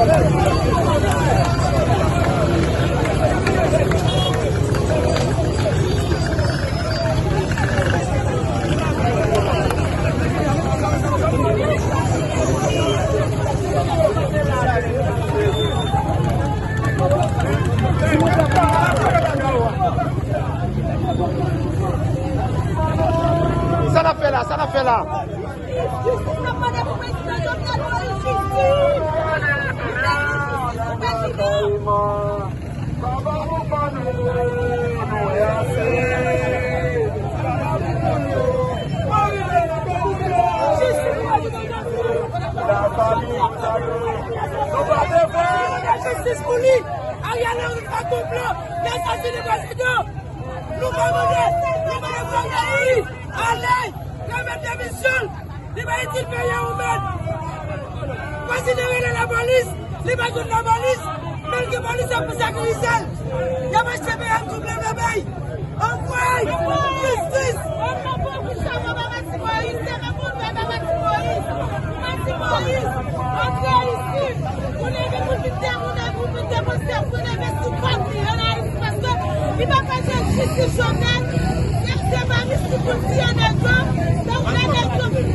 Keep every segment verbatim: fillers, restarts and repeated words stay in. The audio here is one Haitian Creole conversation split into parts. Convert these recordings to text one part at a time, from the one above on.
Sa n ap fè la? Sa n ap fè la? Jistis, n ap mande pou prezidan Jovenel Moïse, jistis! Jistis pou prezidan! Jistis pou prezidan Jovenel! Jistis pou li! Ariel Henry fè konplo, li asasinen prezidan! Nou pa mande, nou mande Ariel Henry ale, remèt demisyon l. Li pa itil peyi a ou menm. Prezidan rele lapolis, li pa jwenn lapolis, men l gen polis ap sekirize l. Y ap achte peyi a tou blan bèbèy. Anmwey! Jistis! Moïse, se revolvè nan Martine Moïse. Martine Moïse, antre isit. Pou leve pou vin demonnen, pou vin demontre, pou leve sou kòd li ann Ayiti, paske li pa ka jwenn jistis Jovenel. Se, se pa mistik pou l tiye nèg yo, se vre nèg yo vin.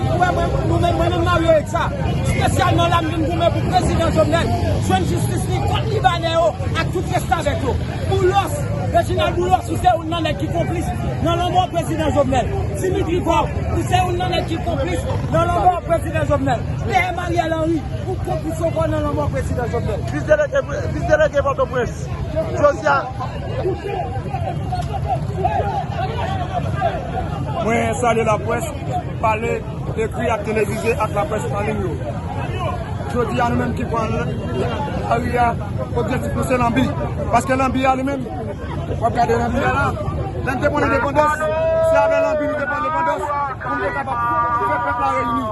Ou wè, mwen, nou menm, mwen menm, Mario Exa, espesyalman la, m vin goumen pou prezidan Jovenel jwenn jistis li kont Libanè yo ak tout restavèk yo. Boulos, Reginald Boulos, ou se youn nan nèg ki konplis nan lanmò prezidan Jovenel. Dimitri Vorbe, ou se youn nan nèg ki konplis nan lanmò prezidan Jovenel. P M Ariel Henry, ou konplis ankò nan lanmò prezidan Jovenel. Vis delege, vis delege Pòtoprens, Josiane. Mwen salye laprès, pale, ekri ak televize ak laprès an liy yo. Jodi a, nou menm ki pran lari a, objektif nou se lanbi. Paske lanbi a li menm, w ap gade lanbi a la. Lè n te pran lendepandans, se avè lanbi nou te pran lendepandans, pou nou te kapab fè pèp la reyini.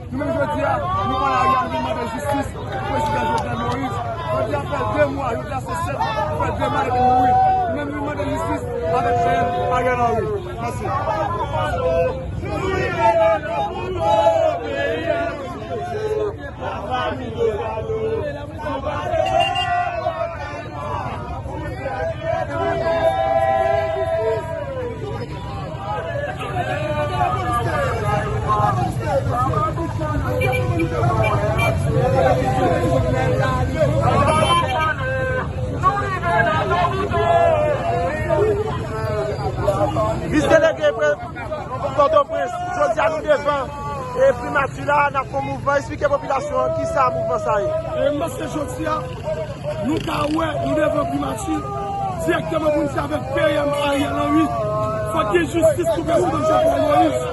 Nou menm jodi a, nou pran lari a, nou vin mande jistis pou prezidan Jovenel Moïse. Jodi a fè de mwa, jodi a se sèt, fè de mwa depi l mouri. Nou menm nou mande jistis avèk P M Ariel Henry. Mèsi. Vis delege Pòtoprens, jodi a nou devan, e, primati la, n ap fè yon mouvman, eksplike popilasyon an kisa mouvman sa ye. E, m panse jodi a, nou ka wè, nou devan primati, dirèkteman pou n di avèk P M Ariel Henry, fòk gen jistis pou prezidan Jovenel Moïse.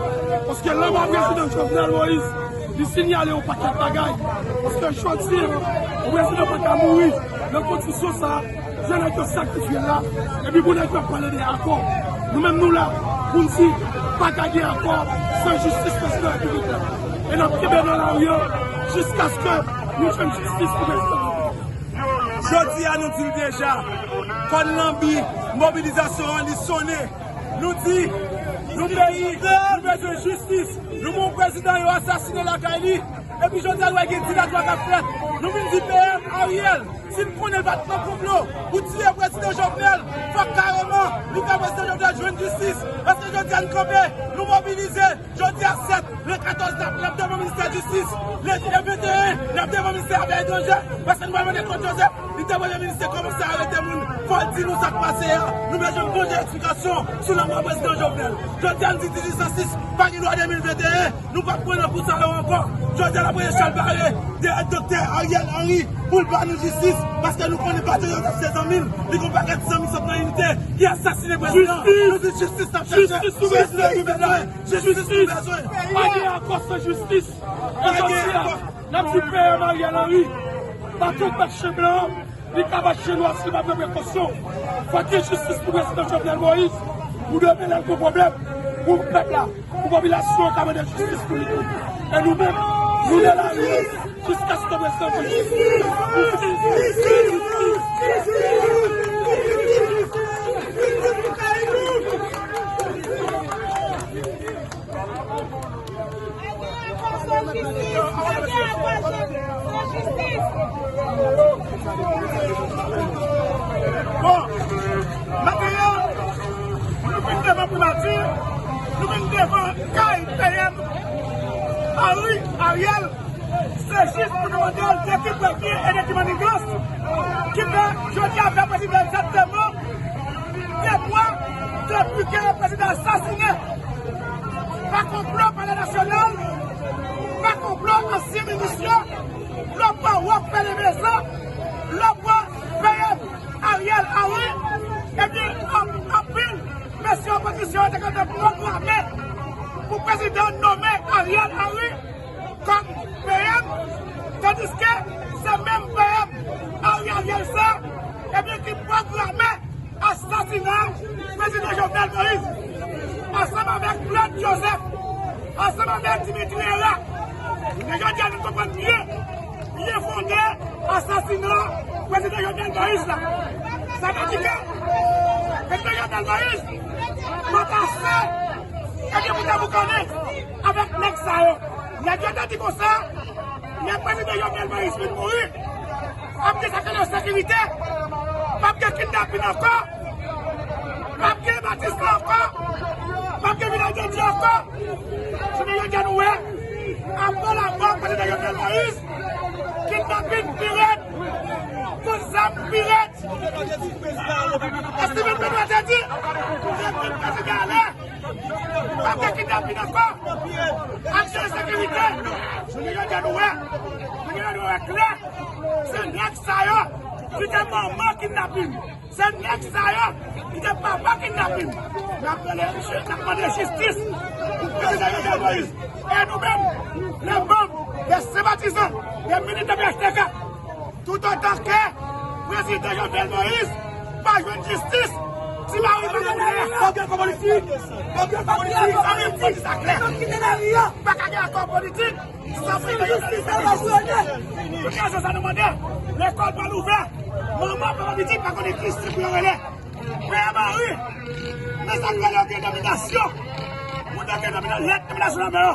Paske lanmò prezidan Jovenel Moïse, li sinyale yon pakèt bagay. Paske jodi a, yon prezidan pa ka mouri nan kondisyon sa a. Jèn nèg yo sakrifye l la, epi pou nèg yo ap pale de akò. Nou menm nou la, pou n di, pa ka gen akò san jistis prezidan repiblik la. E n ap kenbe nan lari an jiskaske nou jwenn jistis pou prezidan. Jodi a nou di l deja, kòn lanbi, mobilizasyon an li sonnen. Nou di, nou peyi, nou bezwen jistis. Nou gen yon prezidan yo asasinen lakay li. Epi jodi a nou wè gen dilatwa k ap fèt. Nou vin di P M Ariel, si n konnen l pa t nan konplo pou tiye prezidan Jovenel, fòk kareman li fè prezidan Jovenel jwenn jistis. Paske jodi a n kanpe, nou mobilize. Jodi a sèt, le katòz n ap, n ap devan ministè jistis. Le, le venteyen, n ap devan ministè afè etranjè. Paske nou pral mande Claude Joseph, li te premye minis, te kòmanse arete moun. Fò l di nou sa k pase a. Nou bezwen pran eksplikasyon sou lanmò prezidan Jovenel. Jodi a n di dizuit san sis pa gen dwa de mil venteyen. Nou p ap pran nan kou sa yo ankò. Jodi a n ap voye chal bare dèyè doktè Ariel Henry pou l ba nou jistis. Paske nou konnen patriyòt se zanmi l. Li gen yon pakèt zanmi sot nan inite ki asasinen prezidan. Nou di jistis n ap chache. Jistis pou prezidan Jovenel. Jistis nou bezwen. Pa gen akò san jistis. E jodi a, n ap di P M Ariel Henry, pa tou pa chen blan, li ka pa chen nwa si l pa pran prekosyon. Fòk gen jistis pou prezidan Jovenel Moïse. Pou demen lè l gen pwoblèm, pou pèp la, pou popilasyon an ka mande jistis pou li tou. E nou menm, nou nan lari. Jiskaske prezidan Jovenel. Bon, maten an, nou vin devan primati, nou vin devan kay P M Henry Ariel, se jis pou nou mande l de ki prèvi e de ki mannigans ki fè jodi a fè prezidan egzakteman de mwa depi ke prezidan asasinen. Pa konplo Palè Nasyonal, pa konplo ansyen minis yo, lè w pran Wòk Pèlen Mezan, lè w pran P M Ariel Henry, ebyen, an-, anpil mesye opozisyon yo te gentan pwograme pou prezidan nonmen Ariel Henry kòm P M, tandiske se menm P M Henry Ariel sa, ebyen, ki pwograme asasina prezidan Jovenel Moïse, ansanm avèk Claude Joseph, ansanm avèk Dimitri Herrard. Men jodi a nou konprann byen byen fonde asasina prezidan Jovenel Moïse la. Sa vle di ke prezidan Jovenel Moïse pa t ase, ebyen, pou te boukannen avèk nèg sa yo. Nèg yo te di konsa, lè prezidan Jovenel Moïse fin mouri, p ap gen sa k rele sekirite, p ap gen kidnapin ankò, p ap gen Batis la ankò, p ap gen Vilaj de Dye ankò. Jounen jodi a nou wè, apre lanmò prezidan Jovenel Moïse, kidnapin pi rèd, kout zam pi rèd. Èske menm Benoît te di, depi prezidan ale, p ap gen kidnapin ankò, ap gen ensekirite. Jounen jodi a nou wè, jounen jodi a nou wè klè, se nèg sa yo ki te manman kidnapin. Se nèg sa yo ki te papa kidnapin. N ap rele, n ap mande jistis pou prezidan Jovenel Moïse. E nou menm, les membres, les sympathisants, les militants P H T K, toutotan ke prezidan Jovenel Moïse pa jwenn jistis, Ti Mari pa ka mouri. Fòk gen akò politik. Fòk gen akò politik. Sa vle di sa klè. Pa ka gen akò politik. Sa fè jistis sa va jwenn. Tout rezon sa nou mande. Lekòl pral ouvè. Manman papa pitit pa konnen ki se pou yo rele. Pè Mari, men sa k rele otodominasyon. Moun nan gen domina-, lèt dominasyon nan men yo.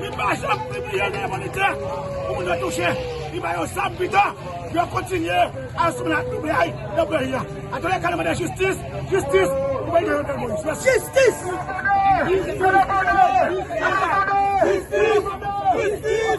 Li pa janm pibliye nan monitè pou moun yo touche. Li ba yo zam pito. Yo kontinye al sou la double ay nan peyi a. Atande, ka nou mande jistis, jistis pou prezidan Jovenel Moïse. Mèsi. Jistis! Jistis! Jistis!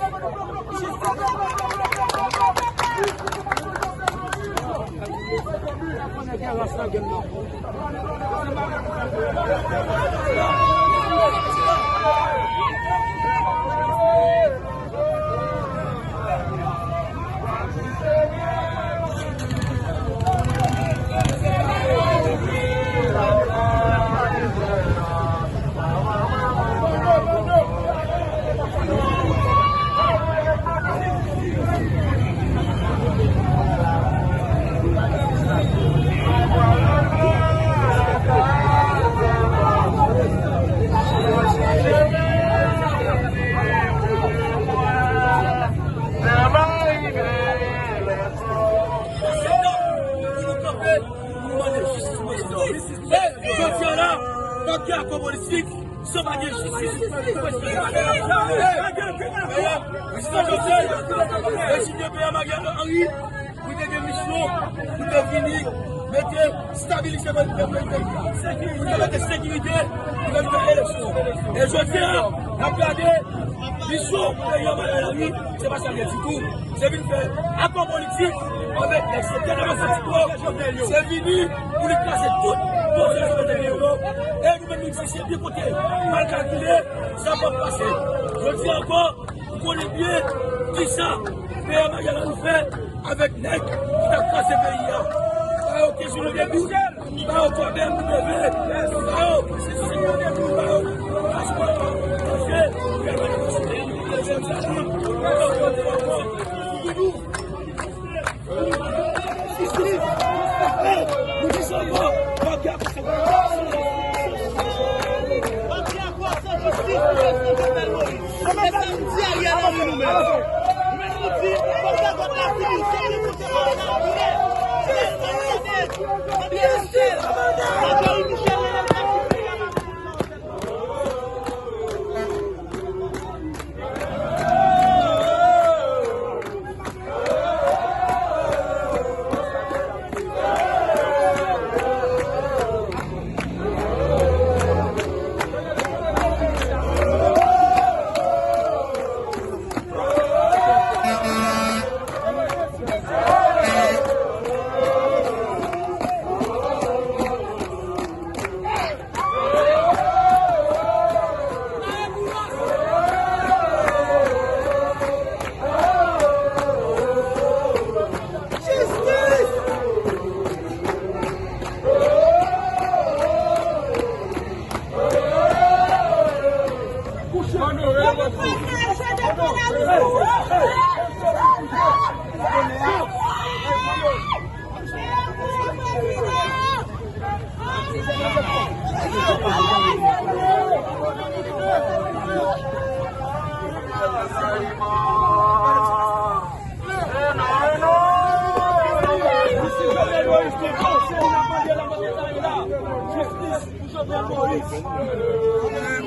Jodi a la, n ap gen akò politik. San pa gen jistis, pa gen respè. Prezidan Jovenel, enjenyè P M Ariel Henry, pou te gen misyon, pou te vini, mete, stabilize peyi, peyi, peyi, pou te mete sekirite, pou te fè eleksyon. E jodi a, n ap gade, misyon prezidan Ariel Henry, se pa sa l ye ditou. Se vin fè akò politik avèk nèg se tèt ansanm ti twò. Se vini pou li kraze tout pwojè Jovenel yo. E nou menm nou di se byen kote mal kalkile, sa p ap pase. Jodi a ankò, nou konnen byen kisa P M Ariel Henry fè avèk nèg ki t ap kraze peyi a. Sa yo kesyon de dout.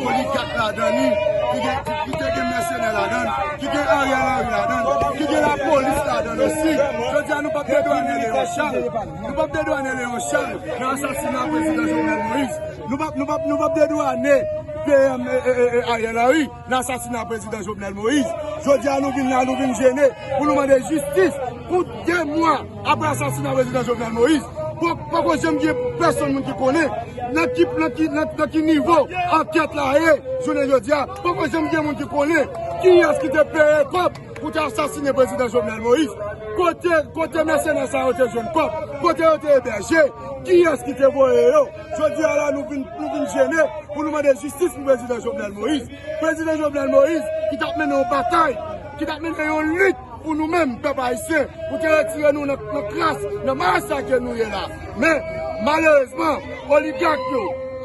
Oligak ladan li, ki gen, ki, ki te gen mèsenè ladan, ki gen Ariel Henry ladan, ki gen lapolis ladan osi. Jodi a, nou p ap dedwannen Léon Charles. Nou p ap dedwannen Léon Charles nan asasina prezidan Jovenel Moïse. Nou p ap, nou p ap, nou p ap dedwannen P M, e, e, e, e, Ariel Henry nan asasina prezidan Jovenel Moïse. Jodi a, nou vin la, nou vin jene pou nou mande jistis pou de mwa apre asasina prezidan Jovenel Moïse. Poko, poko janm gen pèsonn moun ki konnen nan ki, nan ki, nan, nan ki nivo ankèt la ye jounen jodi a. Poko janm gen moun ki konnen kiyès ki te peye kòb pou te asasinen prezidan Jovenel Moïse. Kote, kote mèsenè sa yo te jwenn kòb? Kote yo te ebèje? Kiyès ki te voye yo? Jodi a la, nou vin, nou vin jene pou nou mande jistis pou prezidan Jovenel Moïse. Prezidan Jovenel Moïse ki t ap mennen yon batay, ki t ap mennen yon lit pou nou menm, pèp ayisyen, pou te retire nou nan, nan kras, nan malè sa ke nou ye la. Men, malerezman, oligak yo,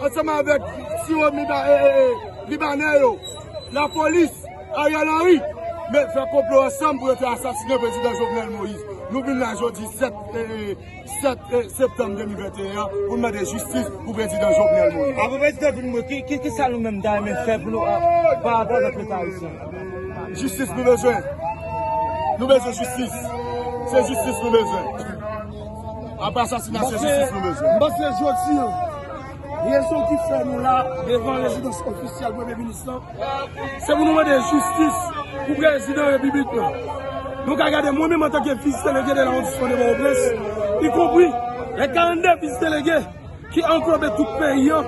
ansanm avèk siwo liba-, e, e, e, libanè yo, lapolis, Ariel Henry, men fè konplo ansanm pou yo te asasinen prezidan Jovenel Moïse. Nou vin la jodi sèt, e, e, sèt, e, septanm de mil venteyen an pou n mande jistis pou prezidan Jovenel Moïse. Avan prezidan vin mouri, ki, ki, ki sa nou menm ta renmen fè pou nou, a, pa rapò avèk Leta ayisyen? Jistis nou bezwen. Nou bezwen jistis. Se jistis nou bezwen. Apre asasina, se jistis nou bezwen. M panse jodi an, rezon ki fè nou la devan rezidans ofisyèl Premye Minis lan, se pou nou mande jistis pou prezidan repiblik lan. Nou ka gade mwen menm antanke vis delege de lawondisman de Pòtoprens, ikonpri lè karannde vis delege ki anglobe tout peyi an,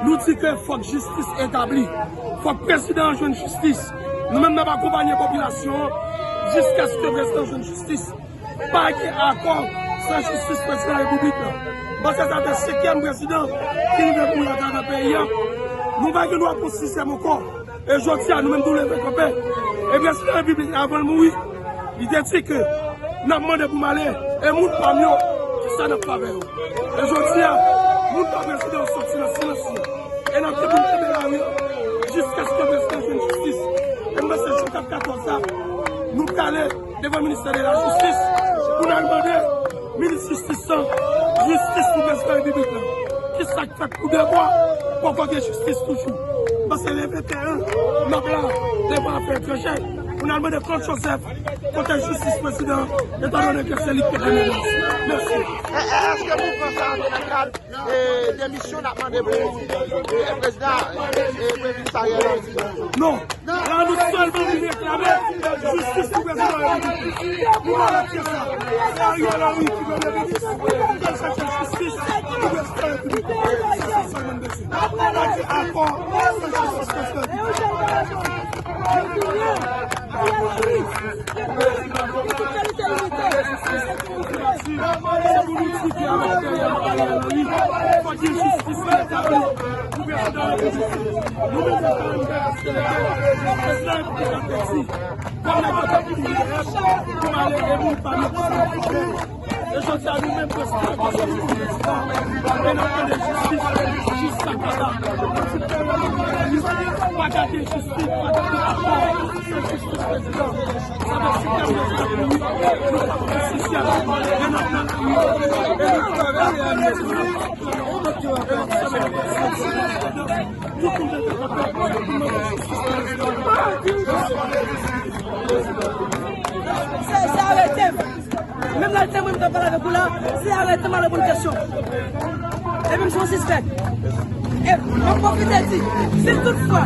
nou di ke fòk jistis etabli. Fòk prezidan an jwenn jistis. Nou menm n ap akonpanye popilasyon an jiskaske prezidan jwenn jistis. Pa gen akò san jistis prezidan repiblik lan. Paske sa fè senkyèm prezidan ki rive mouri atravè peyi an. Nou pa gen dwa pou sizyèm ankò. E jodi a, nou menm tou leve kanpe. E prezidan repiblik la, avan l mouri, li te di ke n ap mande pou m ale. E moun pa m yo, kisa n ap fè avè yo? E jodi a, moun pa prezidan yo soti nan silans yo. E n ap gen pou n kenbe lari jiskaske prezidan jwenn jistis. E m panse jou k ap katòz la, nou prale devan ministè de lajistis pou n al mande minis jistis lan jistis pou prezidan repiblik lan. Kisa k fèt pou de mwa, poko gen jistis toujou? M panse le venteyen, n ap la devan afè etranjè pou n al mande Claude Joseph kote jistis prezidan, etandone ke se li ki te gen menas. Mèsi. È-, è-, èske mouvman sa a nan kad e, demisyon n ap mande pou, e, prezidan, e, premye minis Ariel Henry? Non. La, nou sèlman vin reklame jistis pou prezidan Ariel Henry. Nou malad ke sa. Se Ariel Henry ki premye minis. Pou l chèche jistis pou prezidan repiblik. Se sa sèlman n bezwen. Pa gen akò san jistis prezidan repiblik. E jodi a, nou menm, prezidan, prezidan, e n ap mande jistis jiskakata. Pa gade jistis, pa gade akò, se jistis prezidan. Sa fè senkyèm prezidan pou nou, nou pa pran sizyèm. E n ap nan lari, e nou pa pran sizyèm. E n ap fè Se, se arete m. Menm lè l temwen m t ap pale avèk ou la, se arete m a reponn kesyon. Epi m se yon sispèk. E m ap pwofite di, si toutfwa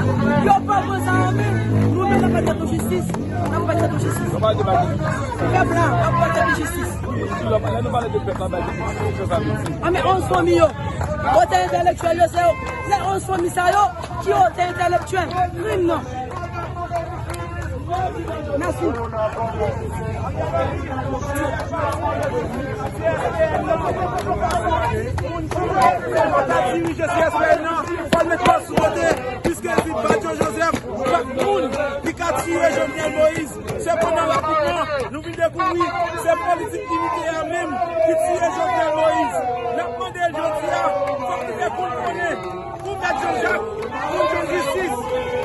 yo pa pran sa an men, nou menm n ap bay tèt nou jistis. N ap bay tèt nou jistis. Pèp la ap bay tèt li jistis. Lè nou pale de pèp la, bay jistis, sa sa vle di? A men onz fanmi yo, kote entèlektyèl yo, se yo, se onz fanmi sa yo ki ote entèlektyèl krim nan. Mèsi. Pou l ka dirije C S P N nan, fò l met kò sou kote, piske li Badio Joseph, chak moun ki ka tiye Jovenel Moïse. Sepandan, rapidman, nou vin dekouvri se politik inite a menm ki tiye Jovenel Moïse. N ap mande l jodi a, fòk li fè konn konnen Gouvèt Jean Jacques pou n jwenn jistis,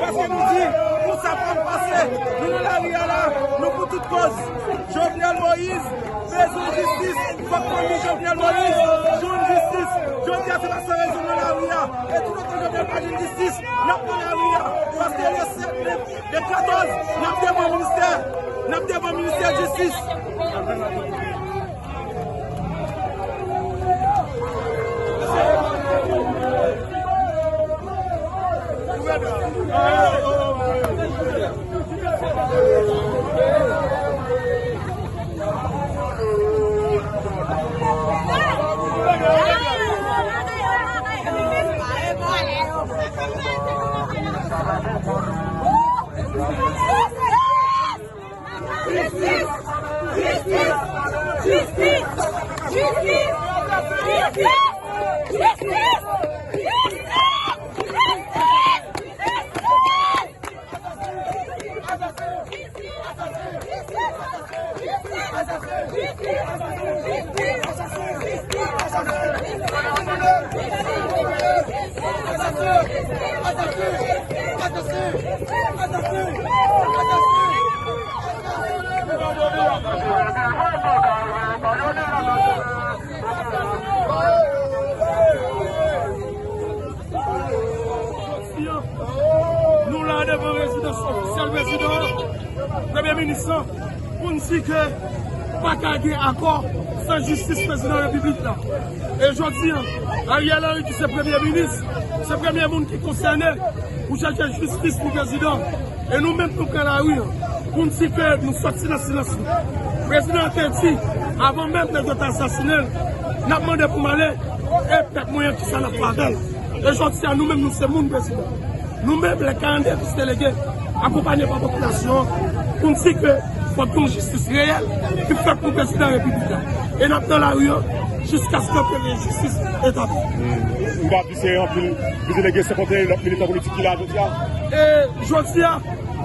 paske nou di, pou sa pa pase, nou nan lari a la, nou pou tout kòz. Jovenel Moïse bezwen jistis, fòk fanmi Jovenel Moïse jwenn jistis. Jodi a, se pa san rezon nan lari a. E toutotan Jovenel pa jwenn jistis, n ap nan lari a. Paske le sèt, le, le katòz, n ap devan ministè, n ap devan ministè jistis. Nou la devan rezidans ofisyèl prezidan an, premye minis lan, pou n di ke pa ka gen akò san jistis prezidan repiblik la. E jodi a, Ariel Henry ki se premye minis, se premye moun ki konsène pou chache jistis pou prezidan. E nou menm nou pran lari an pou n di ke nou sòti nan silans nou. Prezidan an te di, avan menm nèg yo ta asasinen l, n ap mande pou m ale, e pèp mwen an kisa n ap fè avè l. E jodi a nou menm nou se moun prezidan. Nou menm lè karannde vis delege akonpanye pa popilasyon an pou n di ke fòk gen yon jistis reyèl ki fèt pou prezidan repiblik la. E n ap nan lari an jiskaske premye jistis etabli. M ka di se anpil vis delege, senkanteyen lòt militan politik ki la jodi a. E jodi a,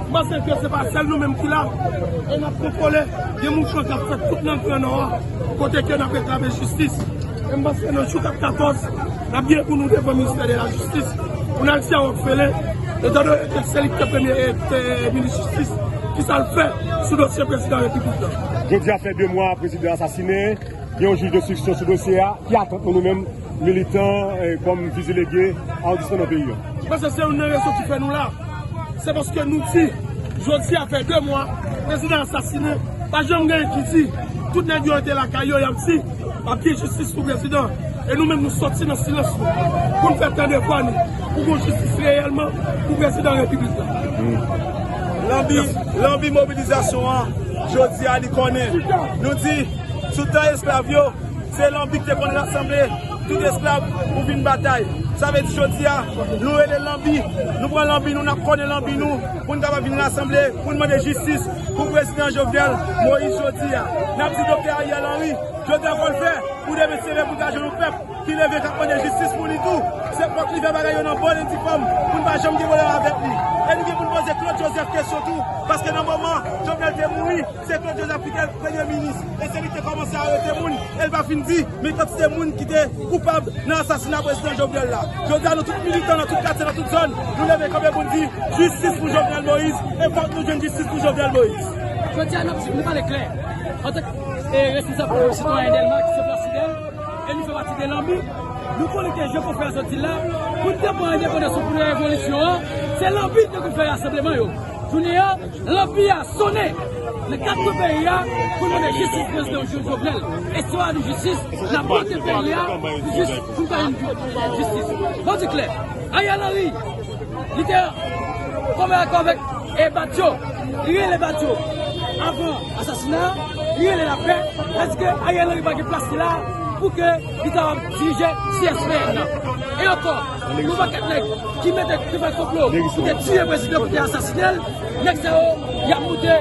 m panse ke se pa sèl nou menm ki la. E n ap kontwole, gen mouvman k ap fèt tout nan Gran Nò a, kote ke n ap reklame jistis. E m panse nan jou k ap katòz, n ap gen pou nou devan ministè de la jistis, pou n al di a Rockefeller, etandone ke se li ki te premye, e, te minis jistis, kisa l fè sou dosye prezidan repiblik la. Jodi a fè de mwa prezidan asasinen, gen yon jij denstriksyon sou dosye a, ki atant nou, nou menm, militan, e, kòm vis delege, awondisman nan peyi a. M panse se youn nan rezon ki fè nou la. Se paske nou di, jodi a fè de mwa, prezidan asasinen, pa janm gen ki di, tout nèg yo rete lakay yo, y ap di, p ap gen jistis pou prezidan. E nou menm nou sòti nan silans nou, pou n fè tande vwa nou, pou gon jistis reyèlman pou prezidan repiblik la. Lanbi, lanbi mobilizasyon an, jodi a li konnen. Nou di, sou tan esklav yo, se lanbi ki te konn rasanble tout esklav pou vin batay. Sa vle di jodi a, nou rele lanbi, nou pran lanbi nou, n ap konnen lanbi nou, pou n kapab vin rasanble, pou n mande jistis pou prezidan Jovenel Moïse jodi a. N ap di doktè Ariel Henry, jodi a fò l fè pou demen se lè pou ta jwenn yon pèp ki leve k ap mande jistis pou li tou. Se fòk li fè bagay yo nan bon e di fòm, pou n pa janm gen pwoblèm avèk li. E nou gen pou n poze Claude Joseph kesyon tou, paske nan moman Jovenel te mouri, se Claude Joseph ki te premye minis, e se li ki te kòmanse arete moun, e l pa fin di men kantite moun ki te koupab nan asasina prezidan Jovenel la. Jodi a, nou tout militan nan tout katye, nan tout zòn, nou leve kanpe pou n di jistis pou Jovenel Moïse, e fòk nou jwenn jistis pou Jovenel Moïse. Jodi a, n ap di, nou pale klè. Antanke, e, responsab Sitwayen Dèlma ki se Plasidèl, e nou fè pati de lanbi, nou konnen ke jan konfrè a sot di la, pou n te pran endepandans pou revolisyon an, se lanbi ki te konfrè rasanbleman yo. Jounen an, lanbi a sonnen nan kat kwen peyi a pou n mande jistis prezidan Jo-, Jovenel. E si w ap di jistis, n ap pote peyi a jis pou n ka jwenn jistis. Bon, di klè, Ariel Henry, li te fòme akò avèk, e, Badio. Li rele Badio avan asasina a, li rele lapè, paske Ariel Henry pa gen plas li la pou ke li ta dirije C S P N nan. E ankò, yon pakèt nèg ki mete, ki fè konplo pou te tiye prezidan, pou te asasine l, nèg sa yo, y ap moute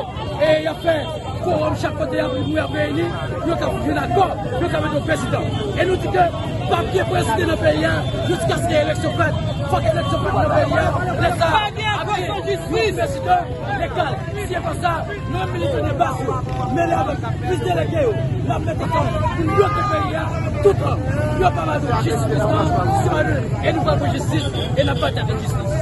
e y ap fè fowòm chak kote y ap, y ap reyini, yo ka jwenn akò, yo ka mete yon prezidan. E nou di ke P ap gen prezidan nan peyi a jiskaske eleksyon fèt. Fòk eleksyon fèt nan peyi a. Lè sa a, ap gen yon prezidan legal. Si se pa sa, nou menm militan de baz yo, mele avèk plis delege yo, n ap met ansanm pou n bloke peyi a toutan yo pa ba nou jistis prezidan, si pa nou, e nou pral pou jistis, e n ap batay avèk jistis.